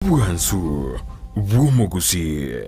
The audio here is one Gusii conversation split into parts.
Bwansu bw'omogusii.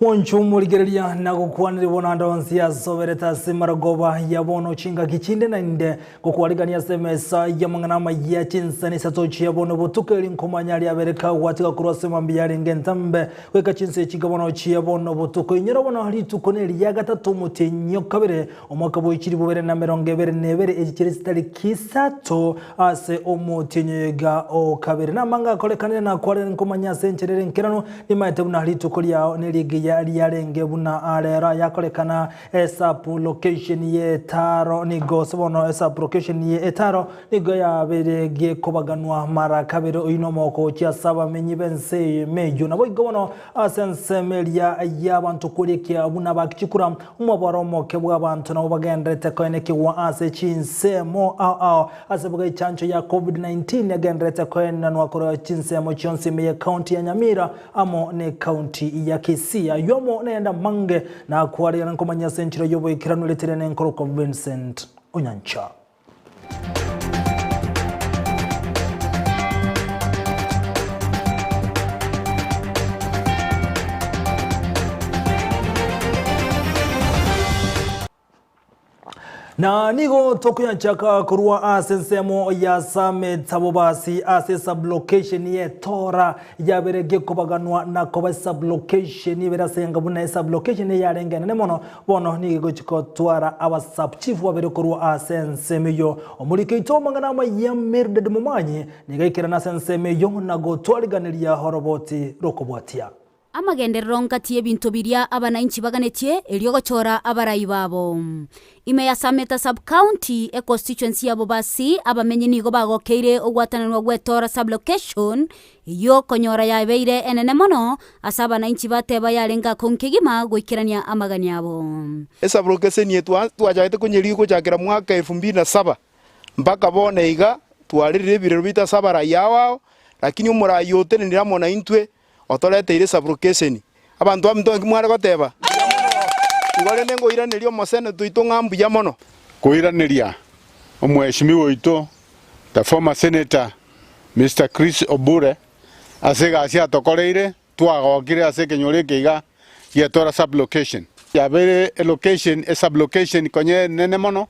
Monchu morigereria na gokwanire bono ande onsi asoberete ase marogoba ya bono chingaki chinde na inde gokwarigania ase emesa y'amang'ana amayia chinsani isato chia bono botuko eri nkomanya aria abere kagwatiga korwa ase mambia yarenge entambe goika chinsa echi bono chia bono botuko. Inyora bono rituko neria gatato omotienyi o kabere omwaka bwe chilifu bibere na emerongo ebere na ebere echi chire chitariki isato ase omotienyi oyo iga o kabere. Namang'a akorekanire na kwarire nkomanya ase enchera ere enkeranu, nimaete buna rituko riao nerigiya riarenge buna rero ayakorekana Esub-location y'etaro nigo ase bono esub-location y'etaro nigo yabeire gekobaganwa mara kabere oyio nomogoko gochia ase abamenyi b'ense eyemo eyio. Naboigo bono ase ensemo eria y'abanto korikia buna bakichikura omobaro omoke bw'abanto nabo bagendererete koenekigwa ase chinsemo ao ao ase boga echancho ya Covid-19 yagendererete koenanwa korwa chinsemo chionsi ime y'ecounty ya Nyamira amo n'ecounty ya Kisii. Ayio amo nayande amange Nakwarera nkomanya ase enchera y'oboikeranu eretire nenkorokwa Vincent Onyancha. Na nigo tokoyanchaka korwa ase ensemo ya Summit Abobasi ase sublocation y'etora yabere gekobaganwa na koba esublocation ibere ase enga buna esublocation eyarenge enene mono bono nigo egochi gotwara aba subchief babere korwa ase ensemo eyio. Omoriki oito amang'ana amayia Mildred Momanyi nigo aikerana ase ensemo eyio na gotwariganeria oroboti rokobwatia. Amagenderero ngati y'ebinto biria abanainchi baganetie erio gochora abarai babo. Ime ya Sameta Sub-county, econstituency ya Bobasi, abamenyi nigo bagokeire ogwatananwa gw'Etora Sub-location, eyio konyora yabeire enene mono ase abanainchi bateba yarenge akong'u kegima goikerania amagani abo. Esub-location eye twachagete konyerigia gochakera mwaka elfu mbili na saba mpaka bono iga twarerire ebirero biaito ase abarai ao ao, lakini omorai otenenire amo naintwe Otoreteire sabrokesheni. Abanto baminto naki mware goteba? Igo rende ngoiraneria omoseneta oito ng'a mbuya mono. Koiraneria omweshimiwa oito the former senator Mister Chris Obure ase egasi atokoreire twagokire ase ekenyoro eke iga giatora sub location. Yabeire elocation esub location konya enene mono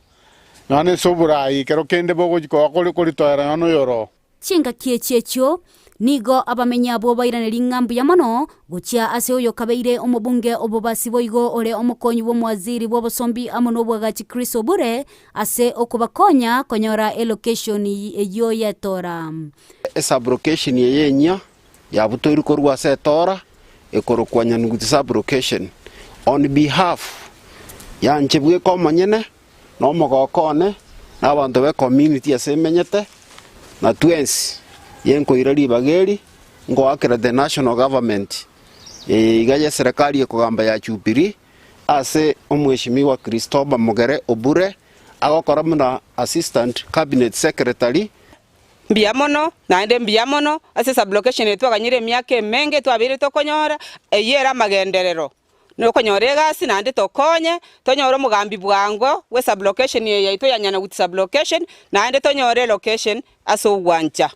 nonya na ase oborai ekero kende bogochi koba koritoera nonya na oyoro. Chingaki echi echio nigo abamenyi abwo bairanerie ng'a mbuya mono gochia ase oyokabeire omobunge obobasi boigo ore omokonyi bw'omowaziri bw'obosombi amo n'obwagachi Chris Obure ase okobakonya konyora elocation eyio y'etora. Esub-location eye enyia yabutoirwe korwa ase etora ekorokwa Nyanuguti sub-location on behalf ya inche bweka omonyene na omogoko one, na abanto b'ecommunity ase emenyete, na twensi, yenkoira ribaga eri, ngoakera the national government eye iga y'eserekari ekogamba ya Jubilee, ase omweshimiwa Christopher Mogere Obure, agokora buna assistant cabinet secretary. Mbuya mono, naende mbuya mono, ase sublocation eye twaganyire emiaka emenge twabeire tokonyora, eyio ere amagenderero. Nokonyora egasi naende tokonye, tonyore omogambi bwango bwe sublocation eye yaito ya Nyanaguti sublocation, naende tonyore elocation ase ogwancha.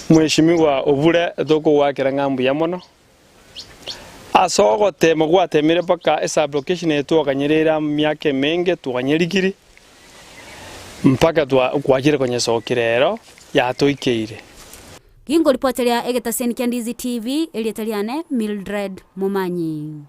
Mweshimiwa Obure tokogoakera ng'a mbuya mono ase ogotema gwatemire mpaka esublocation eye twaganyerere emiaka emenge twanyerigiri mpaka twachire konyesokia rero yatoikeire. Gingoripoteria egetaseni kia Ndizi TV, erieta riane Mildred Momanyi.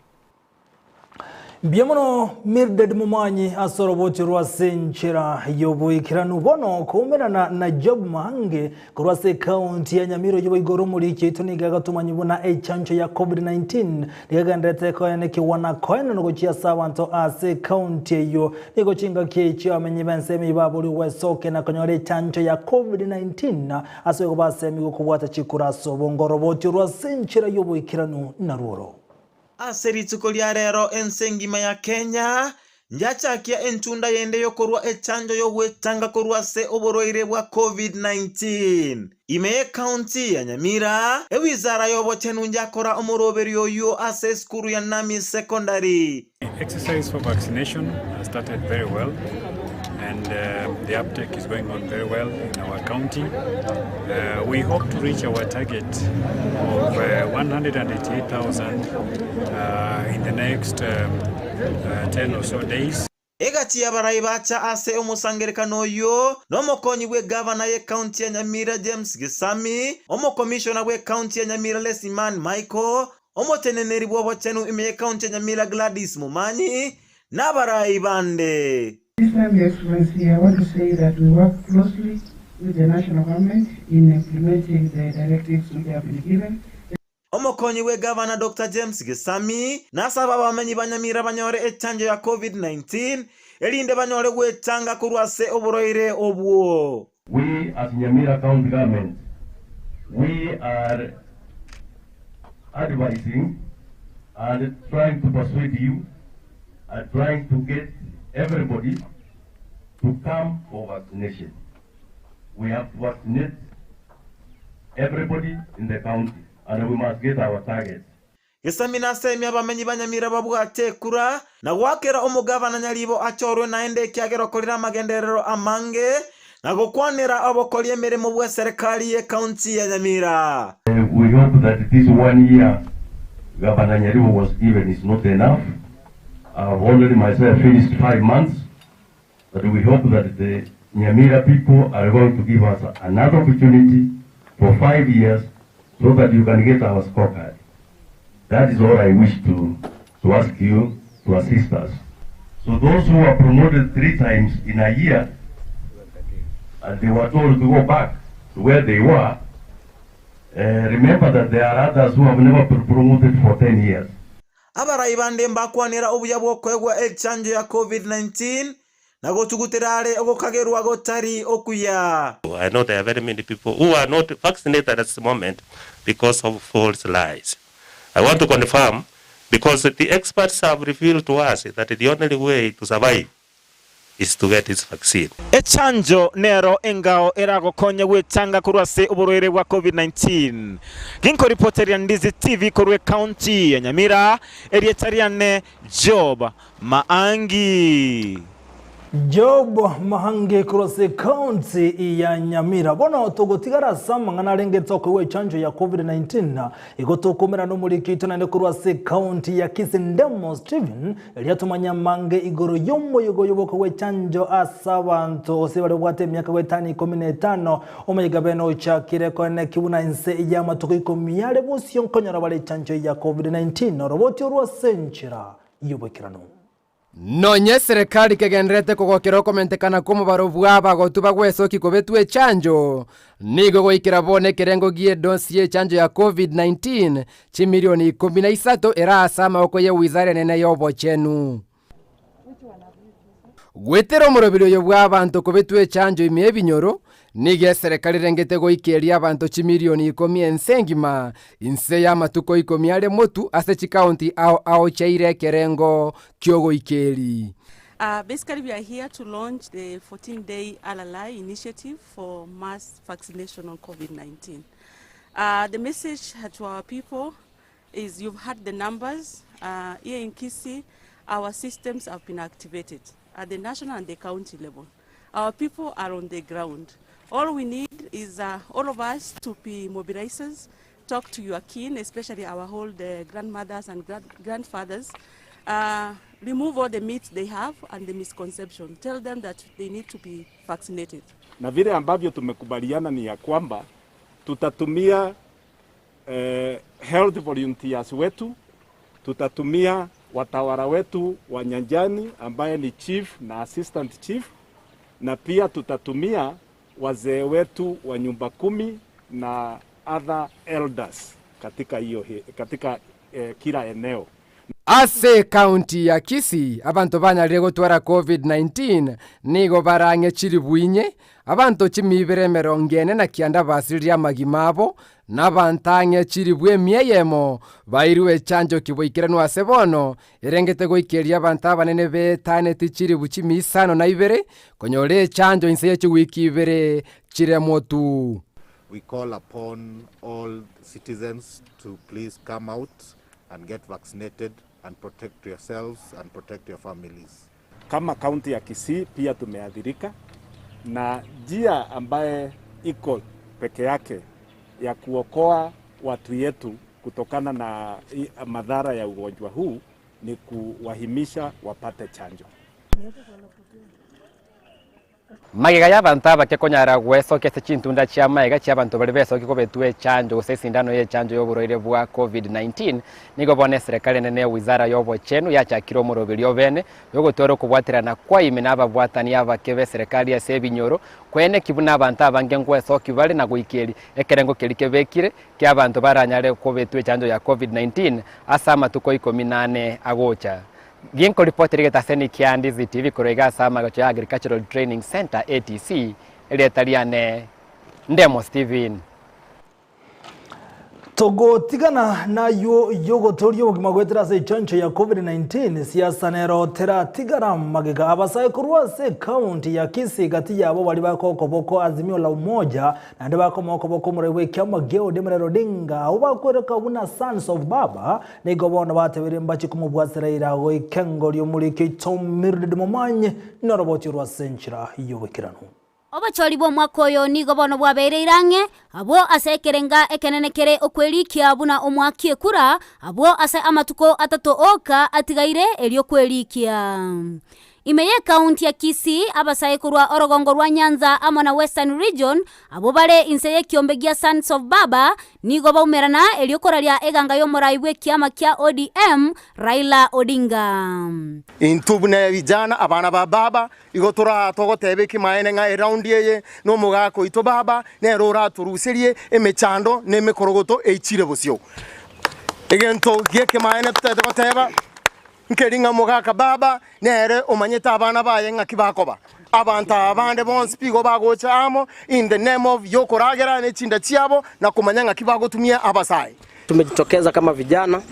Mbuya mono Mildred Momanyi ase oroboti rwa ase enchera y'oboikeranu bono koumerana na Job Mahange korwa ase ekaunti ya Nyamira oyio boigo ore omoriki oito nigo agatomanywa buna echancho ya Covid-19 nigo egendererete koenekigwa na koenanwa gochia ase abanto ase ekaunti eyio. Nigo chingaki echio abamenyi b'ensemo eyio baborigwe gwesokia na konyora echancho ya Covid-19 ase oigo basemigwe kobwata chikura ase obongo oroboti orwo ase enchera y'oboikeranu narwo oro. Ase rituko ria rero ense engima ya Kenya njachakia enchunda yende yokorua echanjo y'ogwetanga korwa ase oborwaire bwa Covid-19. Ime y'ecounty ya Nyamira, ewizara y'obochenu njakora omoroberio oyio ase esukuru ya Nami Secondary. Exercise for vaccination has started very well and the uptake is going on very well in our county. We hope to reach our target of 188,000 in the next 10 or so days. Egati y'abarai bacha ase omosangererekano oyio nomokonyi bw'egavana y'ecounty ya Nyamira James Gesami, omokomishona bw'ecounty ya Nyamira Lesiman Michael, omoteneneri bw'obochenu ime y'ecounty ya Nyamira Gladys Momanyi, na abarai bande. This time, Your Excellency, I want to say that we work closely with the national government in implementing the directives which have been given. Omokonyi bw'egavana Doctor James Gesami nasabe abamenyi ba Nyamira banyore echanjo ya Covid-19 erinde banyore gwechanga korwa ase oborwaire obwo. We as Nyamira County Government, we are advising and trying to persuade you and trying to get everybody to come for vaccination. We have to vaccinate everybody in the county and we must get our target. Gesami nasemie abamenyi ba Nyamira babwate ekura na goakera omogavana Nyaribo achorwe naende ekiagera okorire amagenderero amange na gokwanera obokori emeremo bw'eserekari y'ecounty ya Nyamira. We hope that this one year Governor Nyaribo was given is not enough. I've already myself finished 5 months, but we hope that the Nyamira people are going to give us another opportunity for 5 years so that you can get our scorecard. That is all I wish to ask you to assist us. So those who were promoted 3 times in a year and they were told to go back to where they were, remember that there are others who have never been promoted for 10 years. Abarai bande mbakwanera obuya bw'okoegwa echanjo ya Covid-19 na gotugutera are ogokagerwa gotari okuya. I know there are very many people who are not vaccinated at this moment because of false lies. I want to confirm, because the experts have revealed to us that the only way to survive is to get this vaccine. Echanjo nero engao eragokonya gwechanga korwa ase oborwaire bwa Covid-19. Ginkoripoteria Ndizi TV korwa county ya Nyamira, erietariane Job Maangi. Job Mahange korwa county ya Nyamira. Bono togotigara samang'ana arenge tokoigwa echanjo ya Covid-19 igo tokomera nomoriki naende korwa ase county ya Kisii Stephen eriatomanya mange igoro y'omoyigo y'obokoigwa echanjo ase abanto ase baria babwate emiaka goetania ikomi na etano omoyiga bene ochakire koeneki buna ense y'amatuko ikomi are bosio nkonyora bare echanjo ya Covid-19 oroboti orwa ase enchera y'oboikeranu. Nonye serikali kegenderete kogokera okomentekana kw'omobaro bwa abagotu bagwesoki kobetwa echanjo nigo goikera bono ekerengo gie edosi y'echanjo ya Covid-19 chimilioni 13 erase amaboko ya wizara enene y'obochenu. Gwetera omorobiri oyo bwa abanto kobetwa echanjo ime ebinyoro nigo eserikali erengete goikeria abanto chimilioni 10 ense engima inse y'amatuko 10 are motu ase chikaunti ao ao chaire ekerengo kiogoikeri. Basically, we are here to launch the 14-day LLI initiative for mass vaccination on COVID-19. The message to our people is you've had the numbers. Here in Kisii, our systems have been activated at the national and the county level. Our people are on the ground. All we need is all of us to be mobilizers, talk to your kin, especially our old grandmothers and grandfathers, remove all the myths they have and the misconception. Tell them that they need to be vaccinated. Na vile ambavyo tumekubaliana ni ya kwamba tutatumia health volunteers wetu, tutatumia watawala wetu wa nyanjani ambaye ni chief na assistant chief, na pia tutatumia wazee wetu wa nyumba kumi na other elders katika hiyo katika eh, kila eneo. Ase ekaunti ya Kisii, abanto banyarire gotwara Covid-19 nigo barang'e chilifu inye, abanto chimia ibere emerongo ene na kianda basiririe amagima abo, na abanto ang'e chilifu emia eyemo bairwe echanjo kiboikeranwa ase bono, erengete goikeria abanto abanene beetaneti chilifu chimia isano na ibere konyora echanjo inse ye chiwiki ibere chire motu. We call upon all citizens to please come out and get vaccinated and protect yourselves and protect your families. Kama kaunti ya Kisii pia tumeathirika na njia ambaye iko peke yake ya kuokoa watu yetu kutokana na madhara ya ugonjwa huu ni kuwahimisha wapate chanjo. Magega y'abanto abake konyara gwesokia ase chintunda chi'amaega chi'abanto baria besokia kobetwa echanjo gose esindano y'echanjo y'oborwaire bwa Covid-19, nigo bono eserekari enene y'ewizara y'obochenu yachakire omoroberio obene bw'ogotwara okobwaterana kwa ime nababwatani abake b'eserekari ase ebinyoro, koeneki buna abanto abange ngwesoki bare na goikeria ekerengo keria kebekire ki'abanto baranyare kobetwa echanjo ya Covid-19 ase amatuko ikomi na ane agocha. Ginkoripotera egetaseni kia Ndizi TV korwa iga ase amagacho ya Agricultural Training Centre, ATC, erieta riane Ndemo Stephen. Togotigana naywo yogotoria obogima goetera ase echancho ya Covid-19, siasa nero teratigara magega. Abasae korwa ase ecounty ya Kisii gati yabo baria bakoa okoboko Azimio la Umoja naende bakomoa okoboko omorai bw'ekiama gia ODM Raila Odinga abwo bakwereka buna Sons of Baba nigo bono batebirie mbache komobwatera Raila goika engori omoriki oito Mildred Momanyi noroboti orwa ase enchera y'oboikeranu. Obochori bw'omwaka oyo nigo bono bwabeire ang'e, abwo ase ekerenga ekenene kere okwerikia buna omwaki ekura, abwo ase amatuko atato oka atigaire erio kwerikia. Ime y'ekaunti ya Kisii, abasae korwa orogongo rwa Nyanza amo na Western Region, abwo bare inse y'ekiombe gia Sons of Baba, nigo baumerana erio koraria eganga y'omorai bw'ekiama kia ODM, Raila Odinga. Intwe buna vijana, abana ba baba, Igo toraa togoteba ekimaene ng'a eraundi eye nomogaka oito baba nere oratoruserie emechando na emekorogoto eichire bosio. Egento gi'ekemaene totagete goteba nkeri ng'a omogaka baba nere omanyete abana baye ng'aki bakoba. Abanto aba bande bonsi pi igo bagocha amo in the name of yokoragera ne chinda chiabo na komanya ng'aki bagotumia abasae. Tumejitokeza kama vijana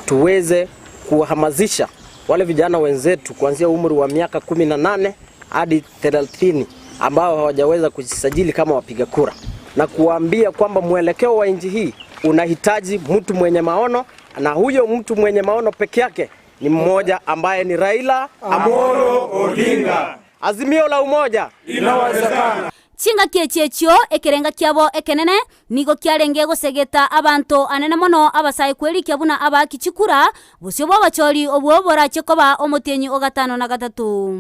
tuweze kuwahamasisha wale vijana wenzetu kuanzia umri wa miaka 18 hadi 30 ambao hawajaweza kujisajili kama wapiga kura na kuwaambia kwamba mwelekeo wa nchi hii unahitaji mtu mwenye maono, na huyo mtu mwenye maono peke yake ni mmoja ambaye ni Raila Amolo Odinga. Azimio la Umoja Inawezekana. Chingaki echi echio ekerenga kiabo ekenene nigo kiarenge gosegeta abanto anene mono abasae kwerikia buna abaaki chikura, bosio bw'obochori obwo borache koba omotienyi o gatano na gatato.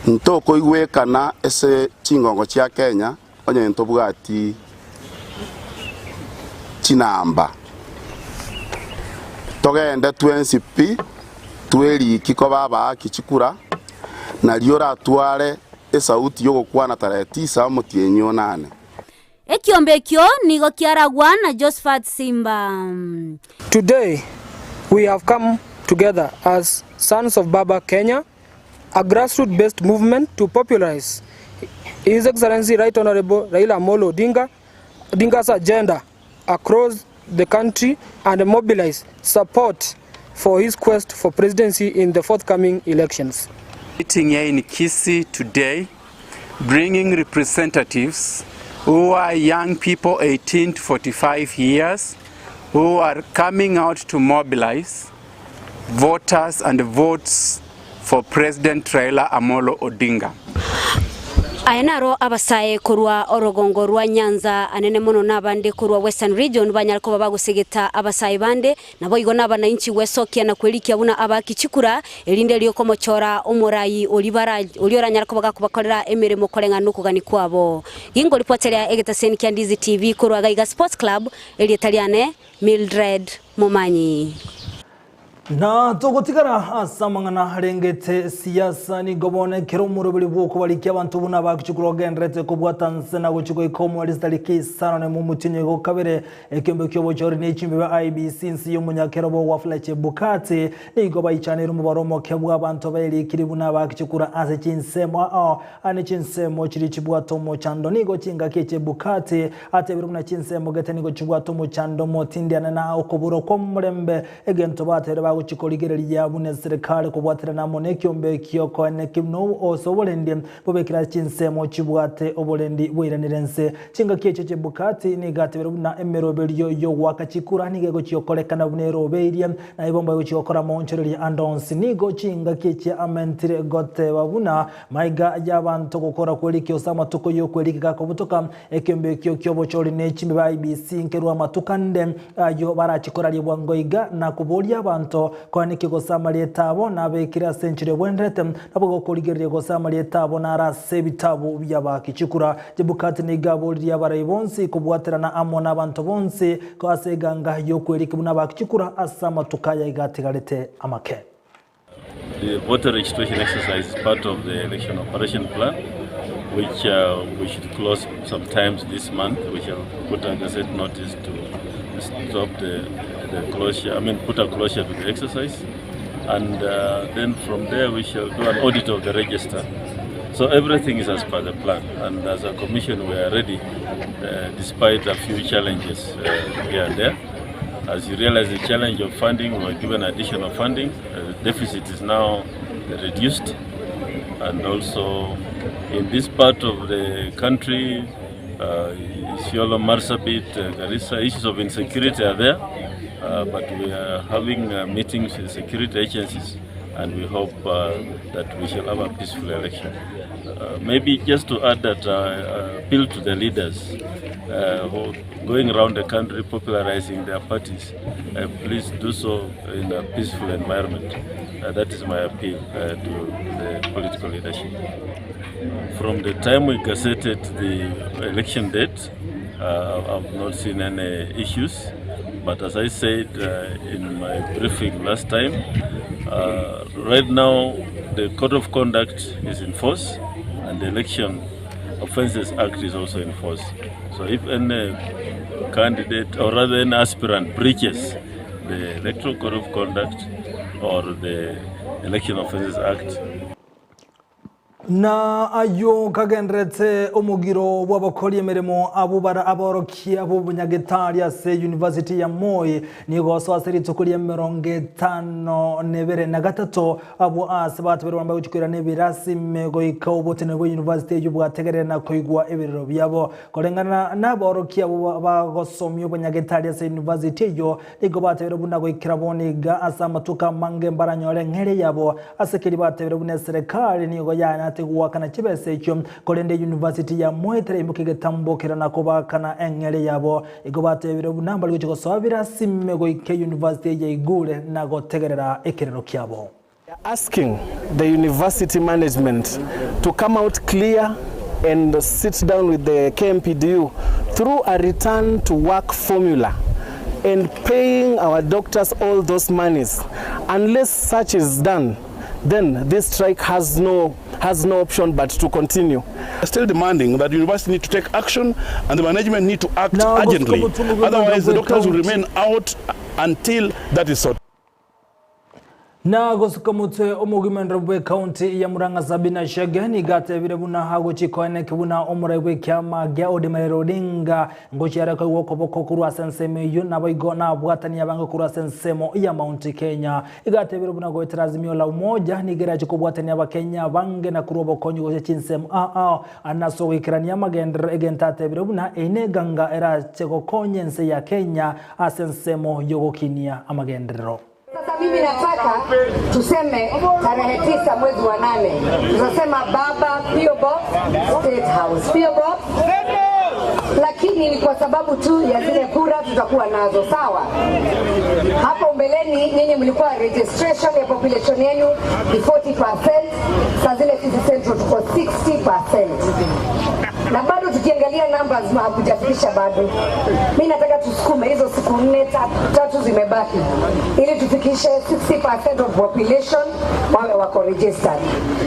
Ntokoigwekana ase chingongo chia Kenya onye ntobwati chinamba. Togende twensi pi tweriki koba abaaki chikura, nario oratware esauti y'ogokwana tarehe tisa omotienyi o nane. Ekiombe ekio nigo kiaragwa na Josephat Simba. Today, we have come together as Sons of Baba Kenya, a grassroots-based movement to popularize His Excellency Right Honorable Raila Amolo Odinga, Odinga's agenda across the country and mobilize support for his quest for presidency in the forthcoming elections. Meeting here in Kisii today, bringing representatives who are young people 18 to 45 years who are coming out to mobilize voters and votes for President Raila Amolo Odinga. Aya naro abasae korwa orogongo rwa Nyanza anene mono na abande korwa Western Region banyare koba bagosegeta abasae bande, naboigo nabanainchi gwesokia na kwerikia buna abaaki chikura, erinde erio komochora omorai oria bara oria oranyare koba gakobakorera emeremo koreng'ana nokogania kwabo. Gingoripoteria egetaseni kia Ndizi TV korwa Gaiga Sports Club, erieta riane Mildred Momanyi. Na togotigara ase amang'ana arengete siasa, nigo bono ekero omoroberi bw'okobarikia abanto buna abagochia korwa ogendererete kobwata nse na gochia goika omweri chitariki isano nemo omotienyi oyo gokabere, ekeombe ki'obochori ne chimbebe IEBC inse y'omonyakerobo Wafula Chebukati nigo baichaneire omobaro omoke bw'abanto baerikire buna abagochia kura ase chinsemo ao ane chinsemo chiria chibwate omochando. Nigo chingaki echi Chebukati atebire buna chinsemo gete nigo chibwate omochando omotindiane na okoborwa kw'omorembe Egento bateire bagochia korigereria buna eserekari kobwaterana amo nekiombe gi'okoeneki buna ase oborendi bobekire ase chinsemo chibwate oborendi bwairanire nse. Chingaki echio Chebukati nigo atebire buna emeroberio y'ogoaka chikura nigo egochia gokorekana buna erobeirie, na igo mbagochia gokora amaonchoreria ande onsi. Nigo chingaki echi amentire goteba buna maiga y'abanto gokora kweriki ase amatuko y'okweriki gakobutoka Ekeombe ekio ki'obochori ne chimbe ba IEBC nkerwe amatuko ande ayio barachie koraria bwango iga na koboria abanto koaneki gose amarieta abo nabekire ase enchera ebwenerete, nabo gokorigereria gose amarieta abo nare ase ebitabu bi'abaaki chikura. Chebukati nigo aboririe abarai bonsi kobwaterana amo nabanto bonsi ase eganga y'okweriki buna abaaki chikura ase amatuko aya iga atigarete amake. The voter registration exercise is part of the election operation plan, which uh, we should close sometimes this month. We shall put a gazette notice to stop the, the closure, I mean, put a closure to the exercise. And uh, then from there, we shall do an audit of the register. So everything is as per the plan. And as a commission, we are ready, uh, despite a few challenges uh, here and there. As you realize the challenge of funding, we were given additional funding. Uh, the deficit is now reduced. And also in this part of the country, uh, Isiolo, Marsabit, uh, Garissa, issues of insecurity are there. Uh, but we are having uh, meetings with security agencies and we hope uh, that we shall have a peaceful election. Uh, maybe just to add that uh, appeal to the leaders uh, who going around the country popularizing their parties, uh, please do so in a peaceful environment. Uh, that is my appeal uh, to the political leadership. From the time we gazetted the election date, uh, I've not seen any issues. But as I said uh, in my briefing last time, uh, right now the code of conduct is in force and the election Offences Act is also in force. So if any candidate or rather any aspirant breaches the Electoral Code of Conduct or the Election Offences Act, Na ayio kagendererete omogiro bw'abakori emeremo abwo bare aborokia b'obonyagetari ase University ya Moi nigo osoa ase rituko ri'emerongo etano na ebere na gatato abwo aase batoberwe bambe gochia koirana ebirasi ime goika oboteneneri bwa university eyio bwategerere na koigwa ebirero biabo. Koreng'ana naborokia abwo bagosomia obonyagetari ase university eyio Nigo batebire buna goikera bono iga ase amatuko amange mbaranyore eng'eria yabo. Ase keria batebire buna eserekari nigo yanyarete goakana chibesa echio, korende university ya Moi teraimokia egetambo keria na kobaakana eng'eria yabo. Igo batebire buna mbari gochia gosoa birasi ime goika university eye eigure na gotegerera ekerero kiabo. We are asking the university management to come out clear and sit down with the KMPDU through a return to work formula and paying our doctors all those monies. Unless such is done, then this strike has no, has no option but to continue. Still demanding that the university need to take action and the management need to act Na urgently. gosuka obotumo Otherwise, the bw'engencho doctors will bw'ekaunti. remain out until that is sorted. Na gosuka motwe omogimenero bw'ecounty ya Murang'a Sabina Chege nigo atebire buna agochia koeneki buna omorai bw'ekiama gia ODM Raila Odinga ngochia are koigwa okoboko korwa ase ensemo eyio naboigo nabwatani abange korwa ase ensemo ya Mount Kenya. Igo atebire buna goetera Azimio la Umoja nigo erache kobwatania abakenya abange na korwa obokonyi gochia chinsemo ao ao ase ogoikerania amagenderero egento atebire buna eyio neganga erache gokonya ense ya Kenya ase ensemo y'ogokinia amagenderero. Sasa mimi nataka tuseme tarehe 9 mwezi wa 8 tutasema baba PO Box State House. PO Box lakini ni kwa sababu tu ya zile kura tutakuwa nazo, sawa? Hapo mbeleni nyinyi mlikuwa registration ya population yenu ni 40%, saa zile sisi Central tuko 60%. Na bado tukiangalia numbers hakujafikisha bado. Mi nataka tusukume hizo siku nne tatu zimebaki ili tufikishe 60% of population wawe wako registered.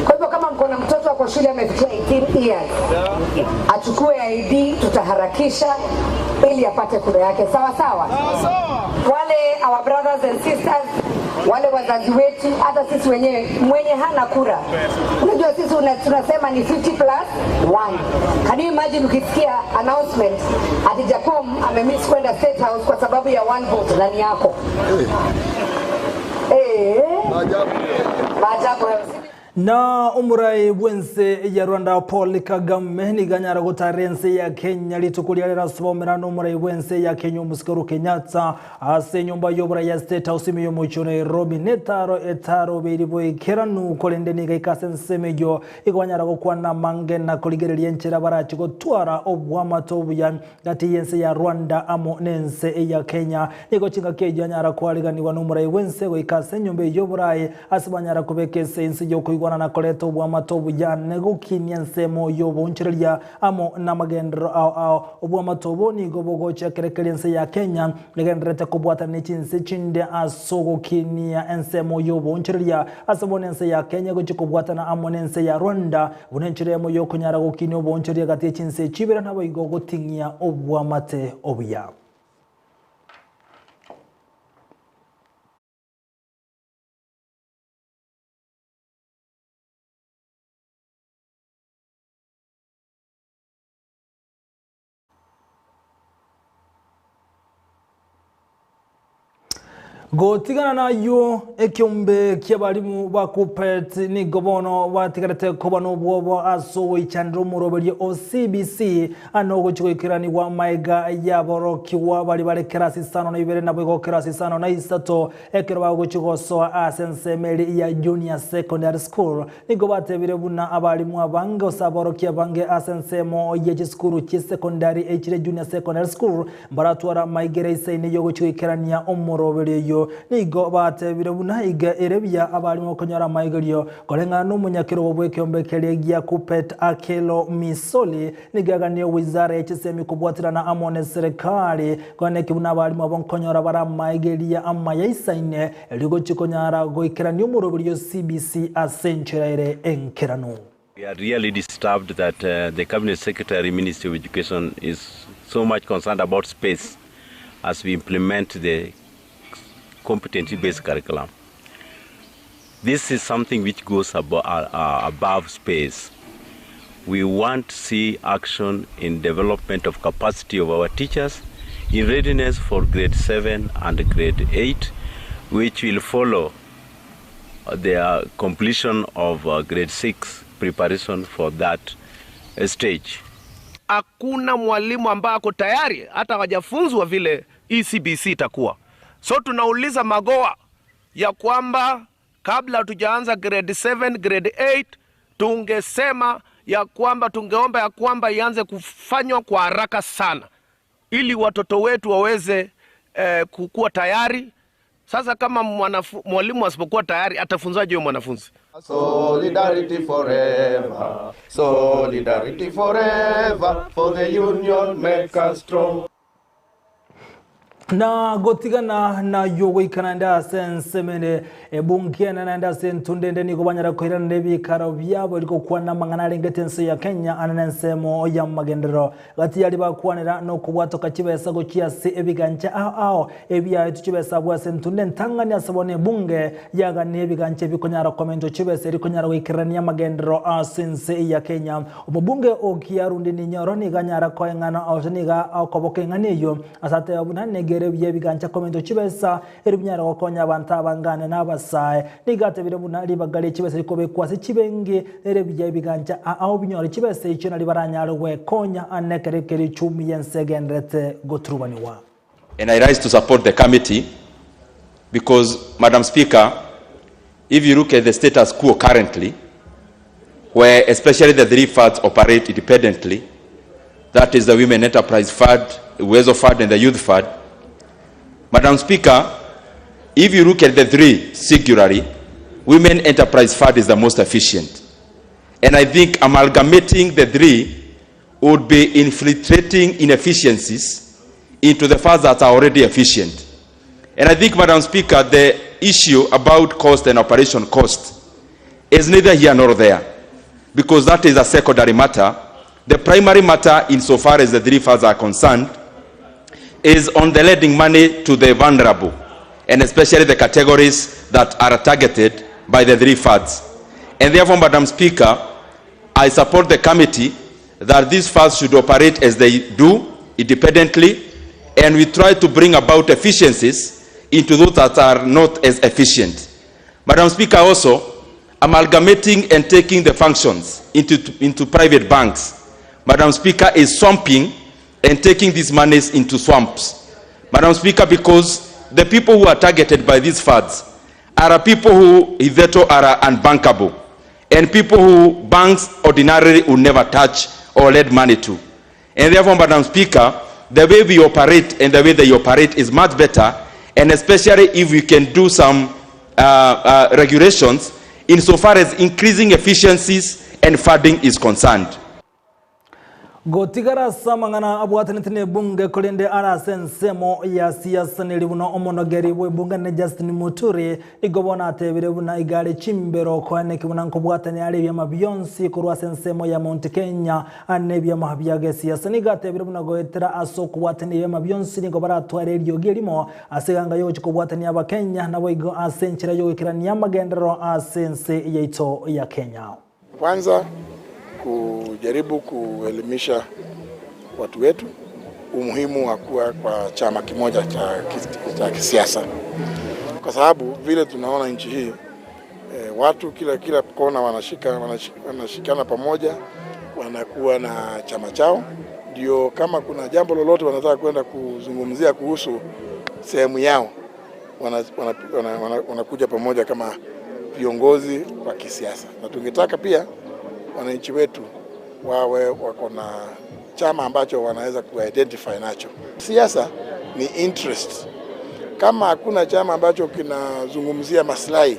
Kwa hivyo kama mko na mtoto ako shule amefikia 18 years, achukue ID, tutaharakisha ili apate kura yake sawa sawa. Wale our brothers and sisters, wale wazazi wetu, hata sisi wenyewe, mwenye hana kura, unajua sisi tunasema ni 50 plus 1. Can you imagine ukisikia announcement ati Jakom amemiss kwenda State House kwa sababu ya one vote ndani yako? Maajabu hayo. Na omorai bwense ya Rwanda Paul Kagame niganyara gotara ense ya Kenya rituko riria rirasomera na omorai bwense ya Kenya omosike Uhuru Kenyatta ase enyomba y'oborai ya State House ime y'omochie o Nairobi netaro etaro beiri boikeranu korende niga ika ase ensemo eyio igo banyara gokwana amange na korigereria enchera barache gotwara obwamato obuya Gati y'ense ya Rwanda amo nense ya Kenya. Nigo chingaki echio anyara koariganigwa nomorai bw'ense goika ase enyomba eyio y'oboraai, ase banyara kobeka ase ense y'okoigwana na koreta obwamato obuya, na gokinia ensemo y'oboonchoreria amo namagenderero ao ao. Obwamato obo nigo bogochia kerekeria ense ya Kenya egendererete kobwatana ne chinse chinde ase ogokinia ensemo y'oboonchoreria ase bono ense ya Kenya egochia kobwatana amo nense ya Rwanda Buna enchera eyemo y'okonyara gokinia oboonchoria gati ye chinse chibere naboigo goting'ia obwamate obuya. Gotigana nayio ekeombe ki'abarimu ba Kuppet nigo bono batigarete koba nobwoba ase ogoichanera omoroberio o CBC ande ogochia goikeranigwa amaega y'aborokigwa baria bare kerasi isano na ibere naboigo kerasi isano na isato ekero bagochia gosoa ase ensemo eria ya Junior Secondary School. Nigo batebire buna abalimu abange gose aborokia abange ase ensemo ye chisukuru chi'esekondari echire Junior Secondary School mbaratware amaigere isaine y'ogochia goikerania omoroberio oyio. Nigo batebire buna iga ere buya abalimu okonyora amaigerio koreng'ana nomonyakerogo bw'ekeombe keria gia Kuppet Akello Misoli. Nigo eganie wizara ye chisemi kobwaterana amo neserekari koeneki buna abalimu abo nkonyora bare amaigeria amaya isaine Erio gochia konyara goikerania omoroberio CBC ase enchera ere enkeranu. We are really disturbed that the Cabinet Secretary Ministry of Education is so much concerned about space as we implement the competency based curriculum. This is something which goes above space. We want to see action in development of capacity of our teachers in readiness for grade 7 and grade 8 which will follow their completion of uh, grade 6 preparation for that stage. Hakuna mwalimu ambaye ako tayari hata hawajafunzwa vile ECBC itakuwa. So tunauliza Magoha ya kwamba kabla hatujaanza grade 7, grade 8 tungesema ya kwamba tungeomba ya kwamba ianze kufanywa kwa haraka sana ili watoto wetu waweze eh, kukuwa tayari. Sasa kama mwalimu asipokuwa tayari atafunzaje huyo mwanafunzi? Solidarity forever, solidarity forever, for the union make us strong. Na gotigana nayio goika naende ase ensemo ende, ebunge ene naende ase entunda ende nigo banyare koiranera ebiikaro biabo erio gokwana amang'ana arengete ense ya Kenya ande nensemo y'amagenderero. Gati yaria bakwanera nokobwatoka chibesa gochia ase ebigancha ao ao ebiaetwe chibesa abwo ase entunda entang'ani ase bono ebunge yagania ebigancha ebikonyara komentwa chibesa erio konyara goikererania amagenderero ase ense ya Kenya. Omobunge o Kiarundi Ninyoro nigo anyara koeng'ana gose nigo akoboka eng'ana eyio Ase ateba buna negere buya ebigancha komentwa chibesa, erio binyare gokonya abanto abangane na abasae. Nigo atebire buna ribaga rie chibesa rikobekwa ase chibengi, nere buya ebigancha ao binyore chibesa echio nario baranyare gwekonya ane ekero keria echumi y'ense egendererete goturubanigwa. And I rise to support the committee because, Madam Speaker, if you look at the status quo currently, where especially the three funds operate independently, that is the Women Enterprise Fund, Uwezo Fund, and the Youth Fund. Madam Speaker, if you look at the three singularly, Women Enterprise Fund is the most efficient. And I think amalgamating the three would be infiltrating inefficiencies into the funds that are already efficient. And I think, Madam Speaker, the issue about cost and operation cost is neither here nor there, because that is a secondary matter. The primary matter, insofar as the three funds are concerned, is on the lending money to the vulnerable, and especially the categories that are targeted by the three funds. And therefore, Madam Speaker, I support the committee that these funds should operate as they do, independently, and we try to bring about efficiencies into those that are not as efficient. Madam Speaker, also, amalgamating and taking the functions into, into private banks, Madam Speaker, is swamping and taking these monies into swamps. Madam Speaker, because the people who are targeted by these funds are people who hitherto are unbankable and people who banks ordinarily would never touch or lend money to. And therefore, Madam Speaker, the way we operate and the way they operate is much better, and especially if we can do some uh, uh, regulations insofar as increasing efficiencies and funding is concerned. Gotigara ase amang'ana abwatanete nebunge korende are ase ensemo ya siasa neri buna omonogeri bw'ebunge ne Justin Muturi igo bono atebire buna iga are chimbero koeneki buna nkobwatania are ebiama bionsi korwa ase ensemo ya Mount Kenya ane ebiama bia gesiasa. Nigo atebire buna goetera ase okobwatania ebiama bionsi nigo baratware eriogi erimo ase eganga yogochia kobwatania abakenya naboigo ase enchera yogoikerania amagenderero ase ense yaito ya Kenya. Kwanza kujaribu kuelimisha watu wetu umuhimu wa kuwa kwa chama kimoja cha kisiasa, kwa sababu vile tunaona nchi hii e, watu kila kila kona wanashika, wanashikana pamoja, wanakuwa na chama chao, ndio kama kuna jambo lolote wanataka kwenda kuzungumzia kuhusu sehemu yao wanakuja wana, wana, wana, wana pamoja kama viongozi wa kisiasa, na tungetaka pia wananchi wetu wawe wako na chama ambacho wanaweza kuidentify nacho. Siasa ni interest. Kama hakuna chama ambacho kinazungumzia maslahi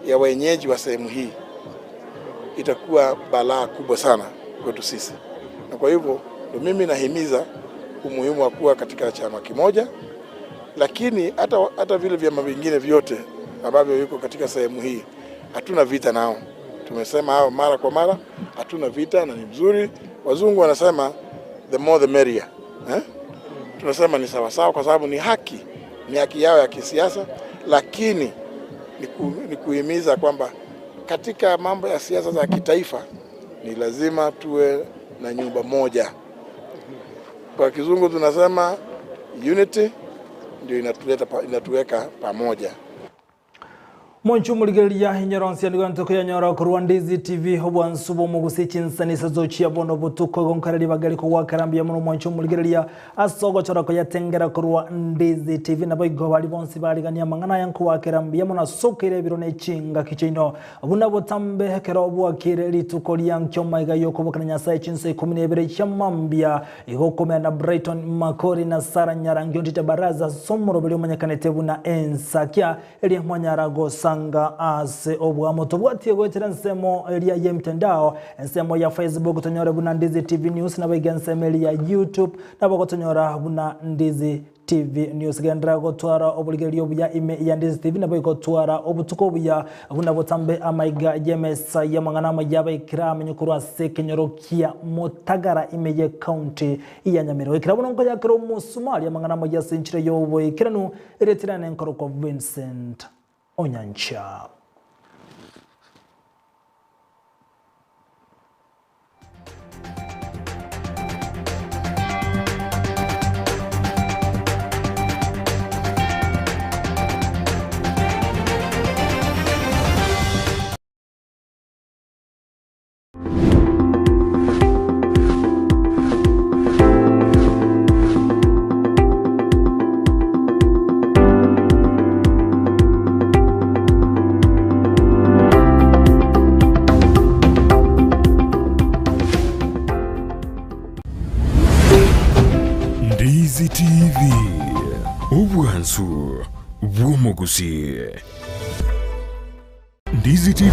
ya wenyeji wa sehemu hii, itakuwa balaa kubwa sana kwetu sisi, na kwa hivyo ndo mimi nahimiza umuhimu wa kuwa katika chama kimoja, lakini hata, hata vile vyama vingine vyote ambavyo yuko katika sehemu hii hatuna vita nao. Tumesema hao mara kwa mara, hatuna vita na ni mzuri. Wazungu wanasema the more the merrier, eh? Tunasema ni sawasawa kwa sababu ni haki, ni haki yao ya kisiasa, lakini ni, ku, ni kuhimiza kwamba katika mambo ya siasa za kitaifa ni lazima tuwe na nyumba moja. Kwa kizungu tunasema unity ndio inatuleta inatuweka pamoja. Monchu murigereria inyoro nsia nigo ntokoyanyora korwa Ndizi TV obwansu bw'omogusi chinsanisa zochia bono botuko gonkareri bagari kogwakarambia mono mwanchu murigereria ase ogochora koyatengera korwa Ndizi TV nabo igo bari bonsi barigania amang'ana aya nkowakera mbuya mono asokere ebiro na echingaki chiaino buna botambe ekero bwakire rituko ria nkio maiga yokobokana Nyasaye chinsa ikumi na ibere chia mambia igo okomera na Brighton Makori na Sara Nyarangi ontite baraza somoroberi omanyekanete buna ensakia eria mwanyara gosanga ase obwamo tobwatie goetera ensemo eria ya mtandao ensemo ya Facebook tonyore buna Ndizi TV News nabo iga ensemo eria ya YouTube nabo gotonyora buna Ndizi TV News gendera gotwara oborigereria obuya ime ya Ndizi TV nabo igotwara obotuko obuya buna botambe amaiga y'emesa y'amang'ana amaya abaikera amenye korwa ase ekenyoro kia Motagara ime ye county ya Nyamira. Goikera bono nkoyakera omosumari amang'ana amaya ase enchera y'oboikeranu ereterane nkorokwa Vincent Onyancha. Ndizi TV, obwansu bw'omogusii. Ndizi TV,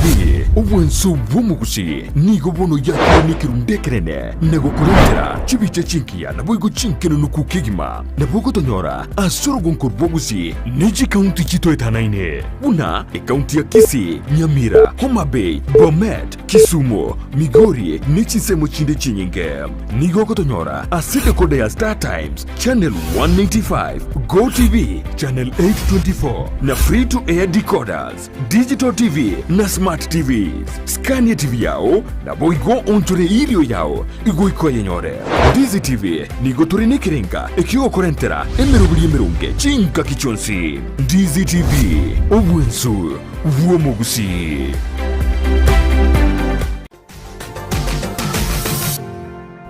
obwanso bw'omogusi, nigo bono yakire nekerundu ekenene na gokorentera chibicha chingiya naboigo chinkenenuku kegima. Nabo ogotonyora ase orogonko rw'ogusi ne chikaunti chitoetanaine buna ekaunti ya Kisii, Nyamira, Homa Bay, Bomet, Kisumu, Migori ne chinsemo chinde chinyinge. Nigo ogotonyora ase decoder ya Star Times, Channel 195, Go TV, Channel 824 na Free to Air decoders, Digital TV na Smart TVs. Skania TV yao naboigo onchore erio yao igoika oyenyore. Ndizi TV nigo tore nekerenga ekiogokorentera emeroberi emeronge chingaki chionsi. Ndizi TV, obwensu bw'omogusii.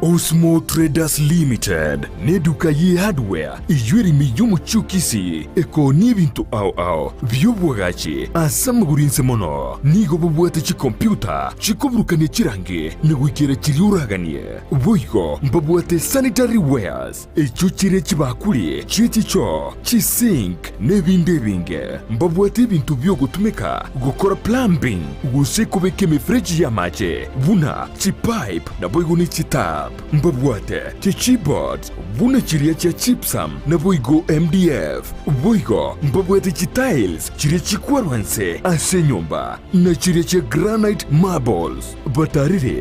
Osmo Traders Limited neduka ye hardware eyio ere ime y'omochie o Kisii ekoonia ebinto ao ao bi'obwagachi ase amagoro inse mono. Nigo bobwate chikompyuta chikoburukania chirangi na goikera chiria oraganie. Boigo mbabwate sanitary wares echio chire chibakuri chie chichoo, chisink na ebinde ebinge. Mbabwate ebinto bi'ogotumeka gokora plumbing gose kobeka emefereji y'amache buna chipipe naboigo ne chitap. Mbabwate chichipboards buna chiria chia gypsum naboigo MDF. Boigo mbabwate chitiles chiria chikwarwa nse ase enyomba na chiria chia granite marbles. Batarire.